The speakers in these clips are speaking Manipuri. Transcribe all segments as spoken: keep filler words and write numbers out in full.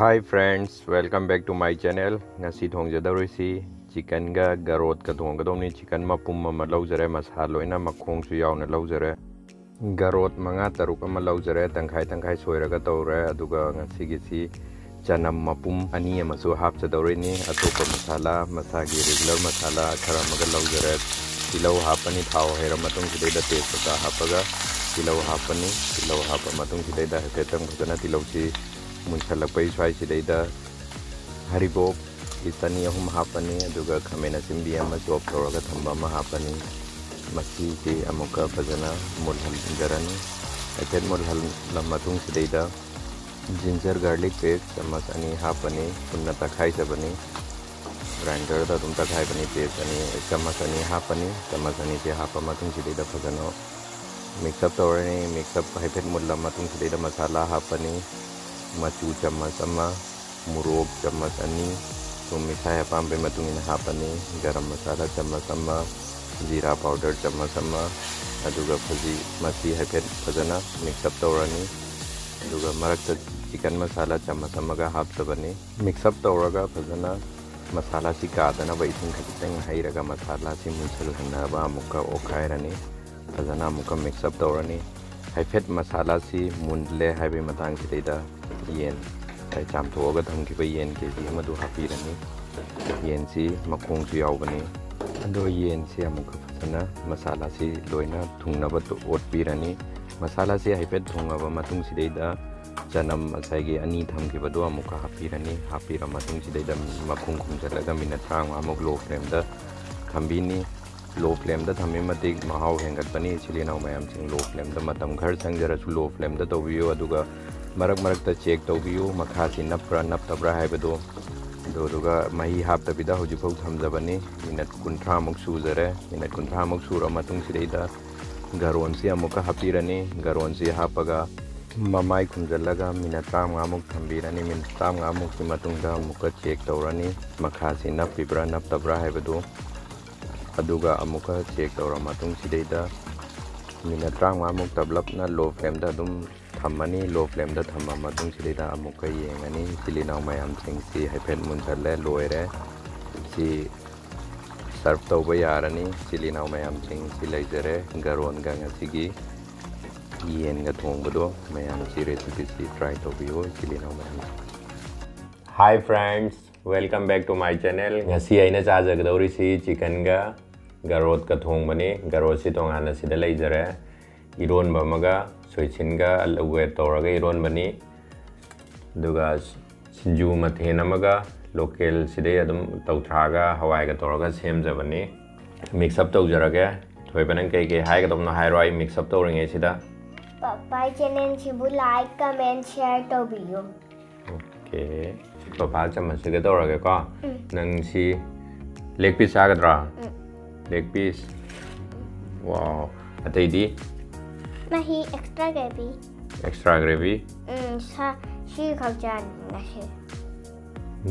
Hi friends, welcome back to my channel. ꯉꯁꯤ ꯊꯣꯡꯖꯗꯧꯔꯤꯁꯤ ꯆꯤꯀꯟꯒ ꯒꯔꯣꯠꯀ ꯊꯣꯡꯒꯗꯧꯅꯤ꯫ ꯆꯤꯀꯟ ꯃꯄꯨꯝ ꯑꯃ ꯂꯧꯖꯔꯦ, ꯃꯁꯥ ꯂꯣꯏꯅ ꯃꯈꯣꯡꯁꯨ ꯌꯥꯎꯅ ꯂꯧꯖꯔꯦ꯫ ꯒꯔꯣꯠ ꯃꯉꯥ ꯇꯔꯨꯛ ꯑꯃ ꯂꯧꯖꯔꯦ, ꯇꯪꯈꯥꯏ ꯇꯪꯈꯥꯏ ꯁꯣꯏꯔꯒ ꯇꯧꯔꯦ꯫ ꯑꯗꯨꯒ ꯉꯁꯤꯒꯤꯁꯤ ꯆꯅꯝ ꯃꯄꯨꯝ ꯑꯅꯤ ꯑꯃꯁꯨ ꯍꯥꯞꯆꯗꯧꯔꯤꯅꯤ꯫ ꯑꯇꯣꯞꯄ ꯃꯁꯥꯂꯥ, ꯃꯁꯥꯒꯤ regular ꯃꯁꯥꯂꯥ ꯈꯔ ꯑꯃꯒ ꯂꯧꯖꯔꯦ꯫ ꯇꯤꯜꯍꯧ ꯍꯥꯞꯄꯅꯤ, ꯊꯥꯎ ꯍꯩꯔ ꯃꯇꯨꯡꯁꯤꯗꯩꯗ ꯇꯦꯖꯄꯇꯥ ꯍꯥꯞꯄꯒ ꯇꯤꯜꯍꯧ ꯍꯥꯞꯄꯅꯤ꯫ ꯇꯤꯜꯍꯧ ꯍꯥꯞꯄ ꯃꯇꯨꯡꯁꯤꯗꯩꯗ ꯍꯥꯏꯐꯦꯠꯇꯪ ꯐꯖꯅ ꯇꯤꯜꯍꯧꯁꯤ ꯃꯨꯟꯁꯜꯂꯛꯄꯒꯤ ꯁ꯭ꯋꯥꯏꯁꯤꯗꯩꯗ ꯍꯔꯤꯕꯣꯞ piece ꯑꯅꯤ ꯑꯍꯨꯝ ꯍꯥꯞꯄꯅꯤ, ꯑꯗꯨꯒ ꯈꯥꯃꯦꯟ ꯑꯁꯤꯟꯕꯤ ꯑꯃ chop ꯇꯧꯔꯒ ꯊꯝꯕ ꯑꯃ ꯍꯥꯞꯄꯅꯤ꯫ ꯃꯁꯤꯁꯤ ꯑꯃꯨꯛꯀ ꯐꯖꯅ ꯃꯨꯜꯍꯟꯖꯔꯅꯤ꯫ ꯍꯥꯏꯐꯦꯠ ꯃꯨꯜꯍꯜꯂ ꯃꯇꯨꯡꯁꯤꯗꯩꯗ ginger garlic paste ꯆꯥꯃꯁ ꯑꯅꯤ ꯍꯥꯞꯄꯅꯤ, ꯄꯨꯟꯅ ꯇꯛꯈꯥꯏꯖꯕꯅꯤ꯫ Grinderꯗ ꯑꯗꯨꯝ ꯇꯛꯈꯥꯏꯕꯅꯤ, paste ꯑꯅꯤ, ꯆꯥꯃꯁ ꯑꯅꯤ ꯍꯥꯞꯄꯅꯤ꯫ ꯆꯥꯃꯁ ꯑꯅꯤꯁꯦ ꯍꯥꯞꯄ ꯃꯇꯨꯡꯁꯤꯗꯩꯗ ꯐꯖꯅ mix up ꯇꯧꯔꯅꯤ꯫ Mix up ꯍꯥꯏꯐꯦꯠ ꯃꯨꯜꯂ ꯃꯇꯨꯡꯁꯤꯗꯩꯗ ꯃꯁꯥꯂꯥ ꯍꯥꯞꯄꯅꯤ꯫ ꯃꯆꯨ ꯆꯥꯃꯁ ꯑꯃ, ꯃꯣꯔꯣꯛ ꯆꯥꯃꯁ ꯑꯅꯤ, ꯊꯨꯝ ꯏꯁꯥ ꯑꯄꯥꯝꯕꯒꯤ ꯃꯇꯨꯡ ꯏꯟꯅ ꯍꯥꯞꯄꯅꯤ꯫ ꯒꯔꯝ ꯃꯁꯥꯂꯥ ꯆꯥꯃꯁ ꯑꯃ, ꯖꯤꯔꯥ powder ꯆꯥꯃꯁ ꯑꯃ, ꯑꯗꯨꯒ ꯐꯖꯤ-, ꯃꯁꯤ ꯍꯥꯏꯐꯦꯠ ꯐꯖꯅ mix up ꯇꯧꯔꯅꯤ꯫ ꯑꯗꯨꯒ ꯃꯔꯛꯇ ꯆꯤꯀꯟ ꯃꯁꯥꯂꯥ ꯆꯥꯃꯁ ꯑꯃꯒ ꯍꯥꯞꯆꯕꯅꯤ꯫ Mix up ꯇꯧꯔꯒ ꯐꯖꯅ ꯃꯁꯥꯂꯥꯁꯤ ꯀꯥꯗꯅꯕ ꯏꯁꯤꯡ ꯈꯖꯤꯛꯇꯪ ꯍꯩꯔꯒ ꯃꯁꯥꯂꯥꯁꯤ ꯃꯨꯟꯁꯤꯜꯍꯟꯅꯕ ꯑꯃꯨꯛꯀ ꯑꯣꯠꯈꯥꯏꯔꯅꯤ꯫ ꯐꯖꯅ ꯑꯃꯨꯛꯀ mix up ꯇꯧꯔꯅꯤ꯫ ꯍꯥꯏꯐꯦꯠ ꯃꯁꯥꯂꯥꯁꯤ ꯃꯨꯜꯂꯦ ꯍꯥꯏꯕꯒꯤ ꯃꯇꯥꯡꯁꯤꯗꯩꯗ ꯌꯦꯟ, ꯉꯁꯥꯏ ꯆꯥꯝꯊꯣꯛꯑꯒ ꯊꯝꯈꯤꯕ ꯌꯦꯟ KG ꯑꯃꯗꯨ ꯍꯥꯞꯄꯤꯔꯅꯤ꯫ ꯌꯦꯟꯁꯤ ꯃꯈꯣꯡꯁꯨ ꯌꯥꯎꯕꯅꯤ꯫ ꯑꯗꯣ ꯌꯦꯟꯁꯤ ꯑꯃꯨꯛꯀ ꯐꯖꯅ ꯃꯁꯥꯂꯥꯁꯤ ꯂꯣꯏꯅ ꯊꯨꯡꯅꯕ ꯇꯣ-, ꯑꯣꯠꯄꯤꯔꯅꯤ꯫ ꯃꯁꯥꯂꯥꯁꯤ ꯍꯥꯏꯐꯦꯠ ꯊꯨꯡꯉꯕ ꯃꯇꯨꯡꯁꯤꯗꯩꯗ ꯆꯅꯝ ꯉꯁꯥꯏꯒꯤ ꯑꯅꯤ ꯊꯝꯈꯤꯕꯗꯣ ꯑꯃꯨꯛꯀ ꯍꯥꯞꯄꯤꯔꯅꯤ꯫ ꯍꯥꯞꯄꯤꯔ ꯃꯇꯨꯡꯁꯤꯗꯩꯗ ꯃꯈꯨꯝ ꯈꯨꯝꯖꯤꯜꯂꯒ minute ꯇꯔꯥꯃꯉꯥꯃꯨꯛ low flameꯗ ꯊꯝꯕꯤꯅꯤ꯫ Low flameꯗ ꯊꯝꯃꯤ ꯃꯇꯤꯛ ꯃꯍꯥꯎ ꯍꯦꯟꯒꯠꯄꯅꯤ꯫ ꯏꯆꯤꯜ ꯏꯅꯥꯎ ꯃꯌꯥꯝꯁꯤꯡ, low flameꯗ ꯃꯇꯝ ꯈꯔ ꯆꯪꯖꯔꯁꯨ low flameꯗ ꯇꯧꯕꯤꯌꯨ, ꯑꯗꯨꯒ ꯃꯔꯛ ꯃꯔꯛꯇ check ꯇꯧꯕꯤꯌꯨ, ꯃꯈꯥꯁꯤ ꯅꯞꯄ꯭ꯔꯥ ꯅꯞꯇꯕ꯭ꯔꯥ ꯍꯥꯏꯕꯗꯨ꯫ ꯑꯗꯨꯗꯨꯒ ꯃꯍꯤ ꯍꯥꯞꯇꯕꯤꯗ ꯍꯧꯖꯤꯛꯐꯥꯎ ꯊꯝꯖꯕꯅꯤ꯫ Minute ꯀꯨꯟꯊ꯭ꯔꯥꯃꯨꯛ ꯁꯨꯖꯔꯦ꯫ Minute ꯀꯨꯟꯊ꯭ꯔꯥꯃꯨꯛ ꯁꯨꯔ ꯃꯇꯨꯡꯁꯤꯗꯩꯗ ꯒꯔꯣꯟꯁꯤ ꯑꯃꯨꯛꯀ ꯍꯥꯞꯄꯤꯔꯅꯤ꯫ ꯒꯔꯣꯟꯁꯤ ꯍꯥꯞꯄꯒ ꯃꯃꯥꯏ ꯈꯨꯝꯖꯤꯜꯂꯒ minute ꯇꯔꯥꯃꯉꯥꯃꯨꯛ ꯊꯝꯕꯤꯔꯅꯤ꯫ Minute ꯇꯔꯥꯃꯉꯥꯃꯨꯛꯀꯤ ꯃꯇꯨꯡꯗ ꯑꯃꯨꯛꯀ check ꯇꯧꯔꯅꯤ, ꯃꯈꯥꯁꯤ ꯅꯞꯄꯤꯕ꯭ꯔꯥ ꯅꯞꯇꯕ꯭ꯔꯥ ꯍꯥꯏꯕꯗꯨ꯫ ꯑꯗꯨꯒ ꯑꯃꯨꯛꯀ check ꯇꯧꯔ ꯃꯇꯨꯡꯁꯤꯗꯩꯗ minute ꯇꯔꯥꯃꯉꯥꯃꯨꯛ ꯇꯞꯂꯞꯅ low flameꯗ ꯑꯗꯨꯝ ꯊꯝꯃꯅꯤ꯫ ꯂꯣ ꯐ꯭ꯂꯦꯝꯗ ꯊꯝꯃ ꯃꯇꯨꯡꯁꯤꯗꯩꯗ ꯑꯃꯨꯛꯀ ꯌꯦꯡꯉꯅꯤ꯫ ꯏꯆꯤꯜ ꯏꯅꯥꯎ ꯃꯌꯥꯝꯁꯤꯡꯁꯤ ꯍꯥꯏꯐꯦꯠ ꯃꯨꯟꯊꯠꯂꯦ, ꯂꯣꯏꯔꯦ꯫ ꯁꯤ ꯁꯔꯞ ꯇꯧꯕ ꯌꯥꯔꯅꯤ꯫ ꯏꯆꯤꯜ ꯏꯅꯥꯎ ꯃꯌꯥꯝꯁꯤꯡ, ꯁꯤ ꯂꯩꯖꯔꯦ ꯒꯔꯣꯟꯒ ꯉꯁꯤꯒꯤ ꯌꯦꯟꯒ ꯊꯣꯡꯕꯗꯣ꯫ ꯃꯌꯥꯝꯁꯤ ꯔꯦꯁꯤꯄꯤꯁꯤ ꯇ꯭ꯔꯥꯏ ꯇꯧꯕꯤꯌꯨ, ꯏꯆꯤꯜ ꯏꯅꯥꯎ ꯃꯌꯥꯝꯁꯤꯡ꯫ Hi friends, welcome back to my channel. ꯉꯁꯤ ꯑꯩꯅ ꯆꯥꯖꯒꯗꯧꯔꯤꯁꯤ ꯆꯤꯀꯟꯒ ꯒꯔꯣꯠꯀ ꯊꯣꯡꯕꯅꯤ꯫ ꯒꯔꯣꯠꯁꯤ ꯇꯣꯉꯥꯟꯅ ꯁꯤꯗ ꯂꯩꯖꯔꯦ꯫ ꯏꯔꯣꯟꯕ ꯑꯃꯒ, ꯁꯣꯏꯁꯤꯟꯒ ꯑꯂꯨꯒ ꯇꯧꯔꯒ ꯏꯔꯣꯟꯕꯅꯤ꯫ ꯑꯗꯨꯒ ꯁꯤꯡꯖꯨ ꯃꯊꯦꯜ ꯑꯃꯒ, ꯂꯣꯀꯦꯜ ꯁꯤꯗꯩ ꯑꯗꯨꯝ ꯇꯧꯊ꯭ꯔꯥꯒ ꯍꯋꯥꯏꯒ ꯇꯧꯔꯒ ꯁꯦꯝꯖꯕꯅꯤ꯫ ꯃꯤꯛꯁ ꯑꯞ ꯇꯧꯖꯔꯒꯦ꯫ ꯊꯣꯏꯕ, ꯅꯪ ꯀꯩ ꯀꯩ ꯍꯥꯏꯒꯗꯕꯅꯣ ꯍꯥꯏꯔꯣ, ꯑꯩ ꯃꯤꯛꯁ ꯑꯞ ꯇꯧꯔꯤꯉꯩꯁꯤꯗ꯫ ꯄꯄꯥꯏ ꯆꯦꯅꯦꯜꯁꯤꯕꯨ ꯂꯥꯏꯛ, ꯀꯃꯦꯟ, ꯁꯤꯌꯔ ꯇꯧꯕꯤꯌꯨ꯫ ꯑꯣꯀꯦ꯫ ꯄꯄꯥ ꯆꯥꯃꯁꯁꯤꯒ ꯇꯧꯔꯒꯦꯀꯣ꯫ ꯎꯝ꯫ ꯅꯪ ꯁꯤ ꯂꯦꯒ ꯄꯤꯁ ꯆꯥꯒꯗ꯭ꯔꯥ? ꯎꯝ꯫ Leg piece. ꯋꯥꯎ꯫ ꯑꯇꯩꯗꯤ? ꯃꯍꯤ ꯑꯦꯛꯁꯇ꯭ꯔꯥ ꯒ꯭ꯔꯦꯚꯤ꯫ Extra gravy? ꯎꯝ, ꯁꯥ, ꯁꯤ ꯈꯛ ꯆꯥꯅꯤ ꯉꯁꯤ꯫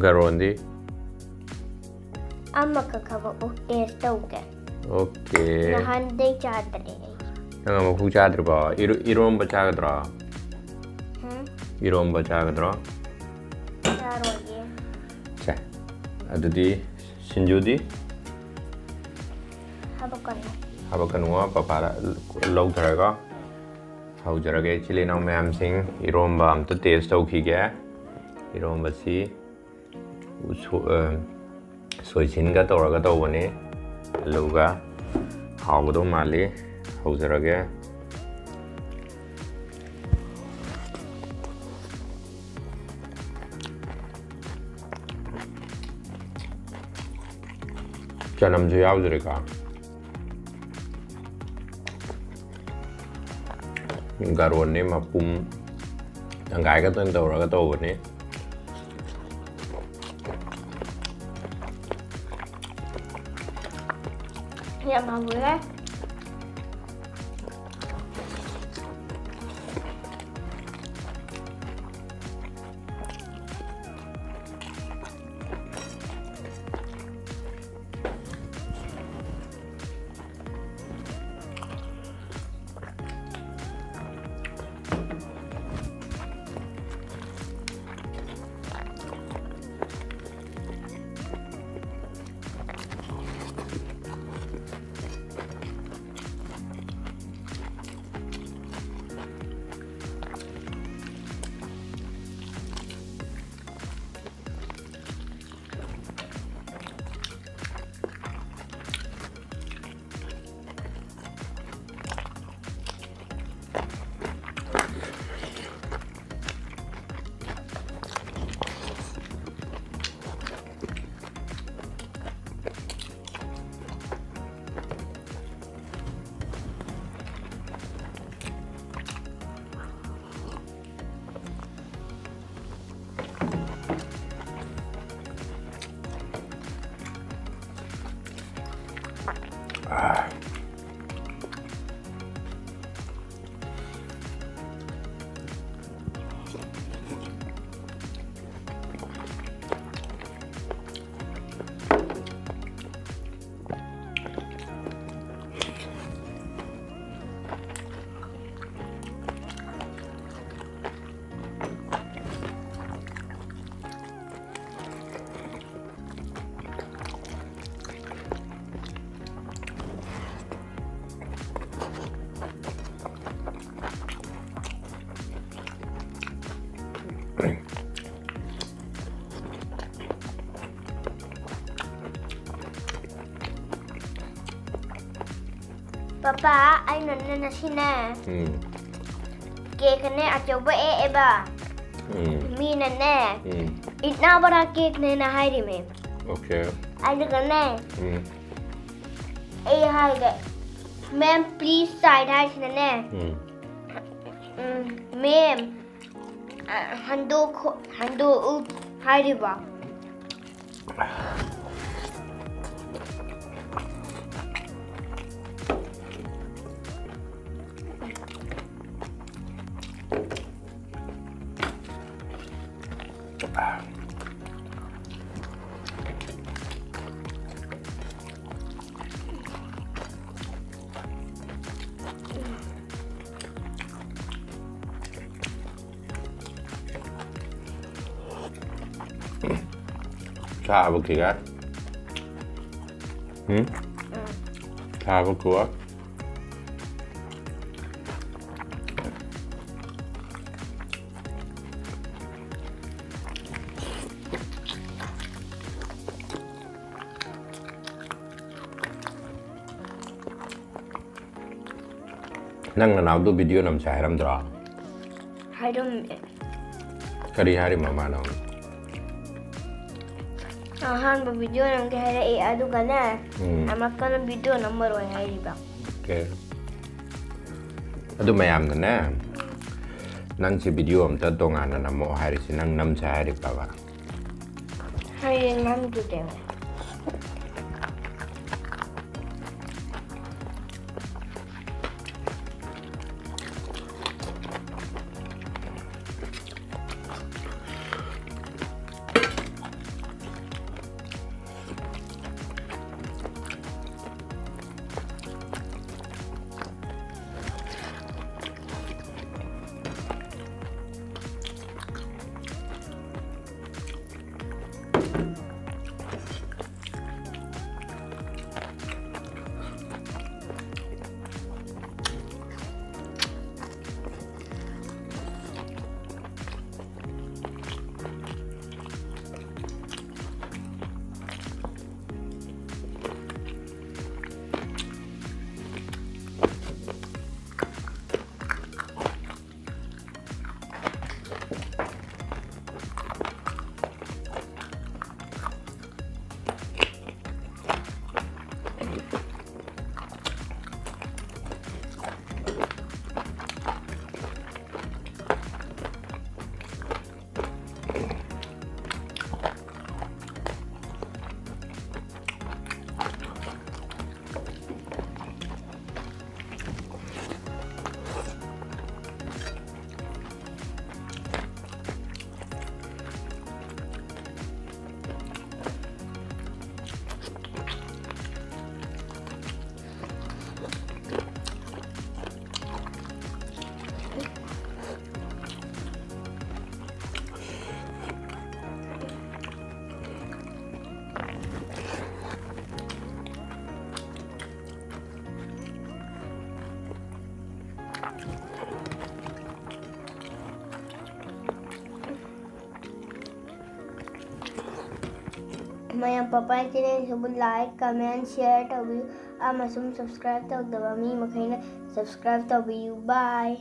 ꯒꯔꯣꯟꯗꯤ? ꯑꯃꯈꯛ ꯈꯕ ꯇꯦꯁ ꯇꯧꯒꯦ꯫ ꯑꯣꯀꯦ꯫ ꯅꯍꯥꯟꯗꯩ ꯆꯥꯗ꯭ꯔꯦ ꯑꯩ꯫ ꯅꯪ ꯑꯃꯨꯛꯐꯥꯎ ꯆꯥꯗ꯭ꯔꯤꯕꯣ? ꯏꯔꯣ-, ꯏꯔꯣꯝꯕ ꯆꯥꯒꯗ꯭ꯔꯣ? ꯍꯝ? ꯏꯔꯣꯝꯕ ꯆꯥꯒꯗ꯭ꯔꯣ? ꯆꯥꯔꯣꯏꯒꯦ꯫ ꯁꯦ, ꯑꯗꯨꯗꯤ ꯁꯤꯡꯖꯨꯗꯤ? ꯍꯥꯄꯛꯀꯅꯨ꯫ ꯍꯥꯄꯛꯀꯅꯨ, ꯄꯄꯥꯗ ꯂꯧꯊꯔꯒ ꯍꯧꯖꯔꯒꯦ꯫ ꯏꯆꯤꯜ ꯏꯅꯥꯎ ꯃꯌꯥꯝꯁꯤꯡ, ꯏꯔꯣꯝꯕ ꯑꯝꯇ ꯇꯦꯁ ꯇꯧꯈꯤꯒꯦ꯫ ꯏꯔꯣꯝꯕꯁꯤ ꯎꯁꯣ-, ꯑ, ꯁꯣꯏꯁꯤꯟꯒ ꯇꯧꯔꯒ ꯇꯧꯕꯅꯤ꯫ ꯑꯂꯨꯒ ꯍꯥꯎꯒꯗꯧ ꯃꯥꯜꯂꯤ꯫ ꯍꯧꯖꯔꯒꯦ꯫ ꯆꯅꯝꯁꯨ ꯌꯥꯎꯗ꯭ꯔꯦꯀꯣ꯫ ꯒꯥꯔꯣꯟꯅꯤ ꯃꯄꯨꯝ ꯇꯪꯈꯥꯏ ꯈꯛꯇꯪ ꯇꯧꯔꯒ ꯇꯧꯕꯅꯤ꯫ ꯌꯥꯝ ꯍꯥꯎꯋꯦ꯫ ꯄꯄꯥ, ꯑꯩꯅꯅꯦ ꯉꯁꯤꯅꯦ, ꯎꯝ꯫ ꯀꯦꯛꯅꯦ ꯑꯆꯧꯕ ꯑꯦꯛꯑꯦꯕ꯫ ꯎꯝ꯫ ꯃꯤꯅꯅꯦ, ꯎꯝ꯫ ꯏꯠꯅꯥ ꯕꯔꯥ ꯀꯦꯛꯅꯦꯅ ꯍꯥꯏꯔꯤꯃꯦ꯫ Okay꯫ ꯑꯗꯨꯒꯅꯦ, ꯎꯝ꯫ ꯑꯩ ꯍꯥꯏꯒꯦ, "Ma'am, please side" ꯍꯥꯏꯁꯤꯅꯅꯦ, um. Um, "Ma'am, ꯑ, ꯍꯟꯗꯣꯛꯈꯣ-, ꯍꯟꯗꯣꯛꯎ" ꯍꯥꯏꯔꯤꯕ꯫ ꯁꯥꯕ ꯀꯤꯒ꯫ ꯎꯝ? ꯎꯝ꯫ ꯁꯥꯕ ꯀꯤꯒ꯫ ꯅꯪ ꯅꯅꯥꯎꯗꯣ ꯚꯤꯗꯤꯑꯣ ꯅꯝꯁꯦ ꯍꯥꯏꯔꯝꯗ꯭ꯔꯣ? ꯍꯥꯏꯔꯝꯃꯦ꯫ ꯀꯔꯤ ꯍꯥꯏꯔꯤꯃꯣ ꯃꯥꯅ? ꯑꯍꯥꯟꯕ ꯚꯤꯗꯤꯑꯣ ꯅꯝꯒꯦ ꯍꯥꯏꯔꯛꯑꯦ, ꯑꯗꯨꯒꯅꯦ ꯎꯝ. ꯑꯃꯨꯛꯀꯅ ꯚꯤꯗꯤꯑꯣ ꯅꯝꯃꯔꯣꯏ ꯍꯥꯏꯔꯤꯕ꯫ Okay. ꯑꯗꯨ ꯃꯌꯥꯝꯅꯅꯦ, ꯅꯪꯁꯦ ꯚꯤꯗꯤꯑꯣ ꯑꯝꯇ ꯇꯣꯉꯥꯟꯅ ꯅꯝꯃꯛꯑꯣ ꯍꯥꯏꯔꯤꯁꯦ ꯅꯪ ꯅꯝꯁꯦ ꯍꯥꯏꯔꯤꯕ꯭ꯔꯕ? ꯍꯌꯦꯡ ꯅꯝꯗꯨꯗꯤ꯫ ꯃꯌꯥꯝ ꯄꯄꯥꯏ ꯆꯦꯅꯦꯜꯁꯤꯕꯨ ꯂꯥꯏꯛ, ꯀꯃꯦꯟ, ꯁꯤꯌꯔ ꯇꯧꯕꯤꯌꯨ ꯑꯃꯁꯨꯡ ꯁꯕꯁꯀ꯭ꯔꯥꯏꯕ ꯇꯧꯗꯕ ꯃꯤ ꯃꯈꯩꯅ ꯁꯕꯁꯀ꯭ꯔꯥꯏꯕ ꯇꯧꯕꯤꯌꯨ꯫ ꯕꯥꯏ꯫